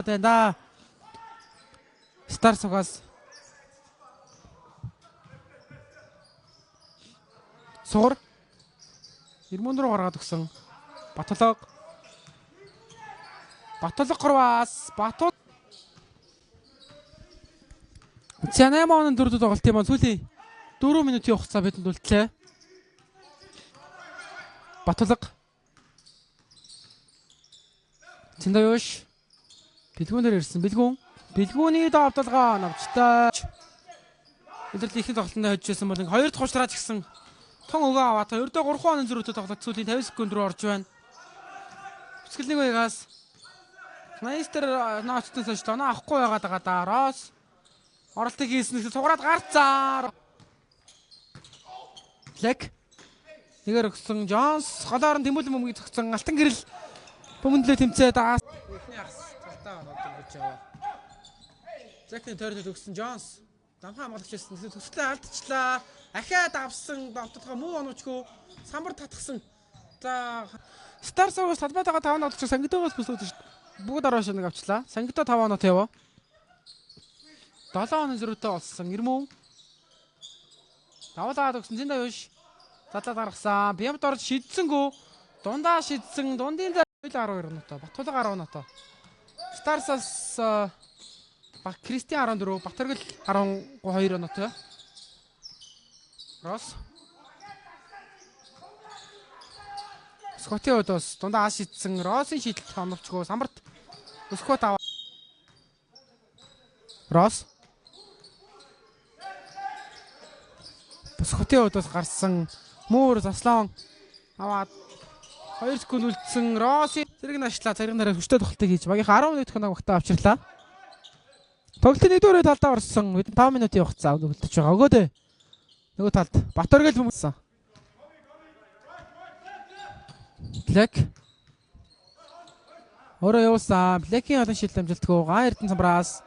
Байна да. Стар сугаас Сугар Ирмэн рүү гаргаад өгсөн. Батлог. Батлог 3-аас Батуу. За 8 оны дөрөвдөд тоглолт юм аа. Сүүлийн 4 минутын хугацаа бидэнд үлдлээ. Батлог. Цэндаюш. Бэлгүүн дээр ирсэн. Бэлгүүн. Бэлгүүний давталгаа навчтай. Илрэл ихэнх тоглолтод хожиж байсан бол хоёр дахь хушлаач гисэн тон өгөө аваад ердөө 3 оны зөрүүтэй тоглолт сүүлийн 50 секунд рүү орж байна. Бүсгэлний уягаас Найстер ноцтой сошд оноо авахгүй байгаад байгаа да. Рос оролтыг хийсэн гэсэн сугараад гарцаа. Лек нэгээр өгсөн Джонс голоор нь тэмүүлэн бөмбөгийг зогцсон алтан гэрэл бөмбөндлөө тэмцээд эхний хагас талтаа оноод гэж яваа. Зекний тойроод өгсөн Джонс дамхан хамгаалагч байсан. Төслөө алдчихлаа. Ахиад авсан давталгаа муу оновчгүй самбар татгсан. За Старс-аас талбайтайгаа 5 оноо Сангидоогоос бүсүүд бүгд 10 шанаг авчлаа. Сангидо 5 оноо тавиа. 7 оноо зөрүүтэй болсон. Ирмүү. Давлаад өгсөн Зинда юш. Задлаад гаргасан. Бямд орж шидсэнгүү. Дундаа шидсэн. Дундын зай 12 оноотой. Батулга 10 оноотой. Старсаас Бак Кристиан 14, Батөргөл 12 оноотой. Рос. Скотийн хувьд бас дундаа аш шидсэн Росын шийдэлт оновчгүй самбарт Скот аваа. Рос. Скотийн хувьд бас гарсан Муур заслан аваад 2 секунд үлдсэн Росын зэрэг нашлаа зэрэг нараа хүчтэй тоглолтыг хийж багийнхаа 11 дахь оноо багтаа авчирлаа. Тоглолтын нэгдүгээр талдаа орсон. Бид 5 минутын хугацаа үлдэж байгаа. Өгөөд нөгөө талд Батөргөл бөмбөсөн. Блэк өөрөө явуулсан. Блекийн олон шийдэл амжилтгүй. Ган Эрдэнэ самбраас